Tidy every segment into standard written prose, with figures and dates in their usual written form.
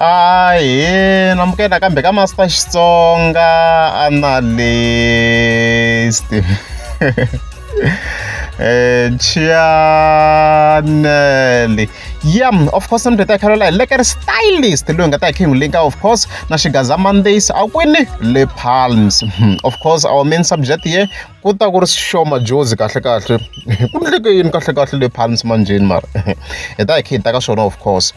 Ahee namukela nakambe ka Master Xitsonga Analyst channel ya of course ni ta khalela hi Lekker Stylist loyi nga ta hi kha hi n'wi linka of course na Xigaza Mondays a kwini le Palms. Of course, our main subject here ku ta ku ri Sho Madjozi. Kahle kahle ku ndleke yini kahle kahle le Palms manjeni? Mara hi ta hi kha hi ta ka swona, of course.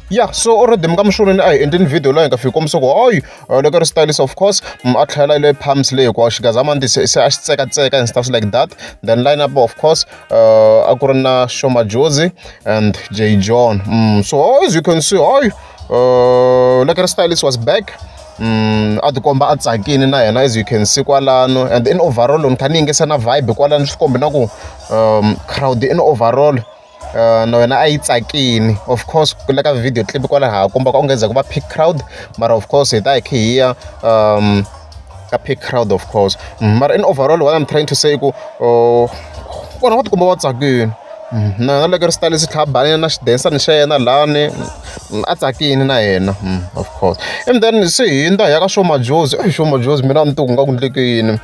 Yeah, so already mi nga mi swonini a hi endleni video laha hi nga fiki kombisa ku hayi, Lekker Stylist, of course, a tlhela le Palms leyi hinkwayo Xigaza Mondays se a xi tsekatseka and stuff like that. Then line up, of course, a ku ri na Sho Madjozi and J John. So as you can see, hayi, Lekker Stylist was back. A tikomba a tsakini na yena, as you can see kwalano. And in overall, ni kha ni yingisa na vibe kwalano, swi kombi na ku crowd in overall na yona a yi tsakini. Of course, le ka video clip kwala ha komba ku onge ku va peak crowd, mara of course hi ta hi kha hi ya ka peak crowd, of course. Mara in overall, what I'm trying to say ku vona va tikomba va tsakini na yena Lekker Stylist tlha a na xidensani xa yena lani, a tsakini na yena, of course. And then se hi nda hi ya ka Sho Madjozi. Sho Madjozi, mina a ni tivi ku nga ku ndleke yini,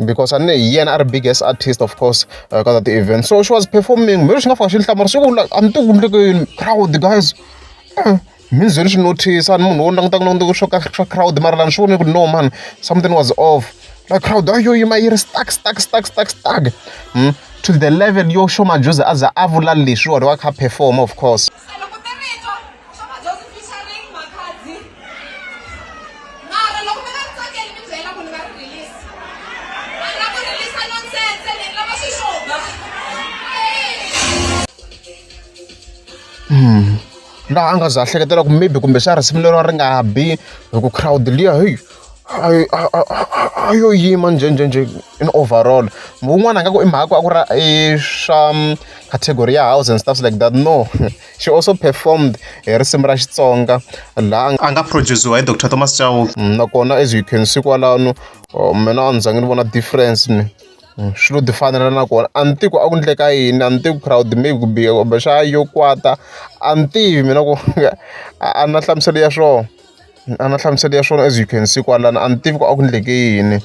because a ni hi yena a ri biggest artist, of course, ka that event. So she was performing, mina xi nga fika xi ni hlamarisa ku a ni tivi ku ndleke yini crowd, guys. Mi ze ni swi notice, a ni munhu wo languta languta swo ka swa crowd, mara lani swi vone ku no man, something was off. Like crowd a yo yima yi ri stuck, stuck, stuck, stuck, stuck, to the level yo Sho Madjozi a za a vula leswiwani wa kha perform, of course. Loko mi ri twa Sho Madjozi featuring Makhadzi, mara loko mi nga ri tsakeli, mi byela ku ni nga ri release. A ni la ku release nonsense, ni lava swi xoga. Laha a nga za a hleketela ku maybe kumbexana risimu leriwa ri nga bi hi ku crowd liya, heyi, a yo yima njhenjhenjhe. In overall, wun'wana a nga ku i mhaka ku a ku ri i swa category ya house and stuff like that. No, she also performed hi risimu ra Xitsonga laha a nga produce-iwa hi Dr Thomas Chauke. Nakona as you can see kwalano, mina a ni zangi ni vona difference, ni swi lo ti fanela. Nakona a ni tivi ku a ku ndleka yini, a ni tivi crowd maybe ku biha kumbe xa yo kwata, a ni tivi mina ku a na nhlamuselo ya swona, a na nhlamuselo ya swona. As you can see kwalano, a ni tivi ku a ku ndleke yini.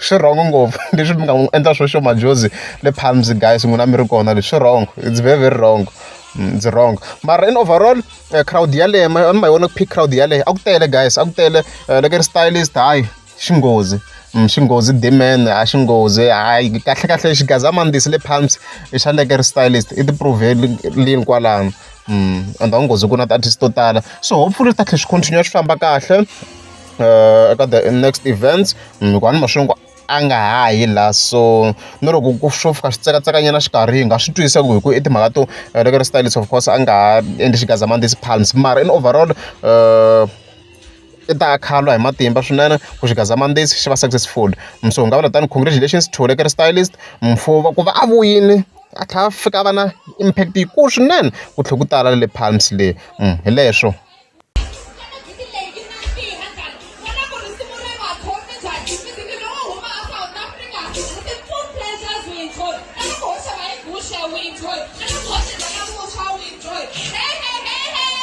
Swi wrong ngopfu leswi mi nga n'wi endla swo Sho Madjozi le Palms, guys. N'wina mi ri kona, leswi swi wrong, it's very, very wrong. It's wrong. Mara in overall, crowd yaleyo ma ma yi vona peak crowd yaleyo, a ku tele, guys, a ku tele. Lekker Stylist, hayi, xinghozi, xinghozi dman a xinghozi. Hayi, kahle kahle Xigaza Mondays le Palms i xa Lekker Stylist, i ti prove-lini kwalano. And a nghozi ku na ti-artist to tala, so hopefully swi ta tlhela swi continue swi famba kahle eka the next events, hikuva a ni ma ku a nga ha yi la. So na loko ku swo fika swi tsekatsekanyana xikarhi, hi nga swi twisisa ku hi ku i timhaka to Lekker Stylist, of course, a nga ha endli Xigaza Mondays Palms. Mara in overall, i ta khalwa hi matimba swinene ku Xigaza Mondays xi va successful. So hi nga vula tani, congratulations to Lekker Stylist mfuva ku va a vuyini, a tlhela a fika a va na impact yikulu swinene ku tlhela ku tala le Palms leyi. Hi leswo. Muziki leyi yi nandziha njhani? Vona ku risimu ri va khomi njhani? Muziki lowu huma a South Africa, ti-food pleasures we enjoy, na loko ho xava hi Gucci we enjoy, na loko ho xava na vuswa we enjoy. Hey, hey, hey, hey!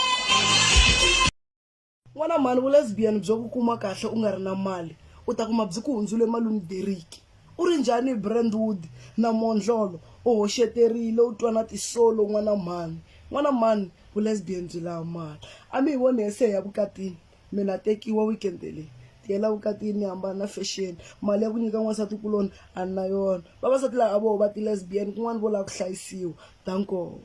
N'wana mhani, vulesbian byo ku kuma kahle u nga ri na mali, u ta kuma byi ku hundzule malume Derek. U ri njhani Brandwood na Mondlolo? U hoxeterile u twa na tisolo. N'wana mhani, n'wana mhani, vulesbian byi lava mali. A mi hi voni se hi ya vukatini? Mina tekiwa weekend leyi, tiyela vukatini, hambana na fashion. Mali ya ku nyika n'wansati kuloni a ni na yona. Vavasati lava a voho va ti-lesbian kun'wana vo lava ku hlayisiwa. Danko.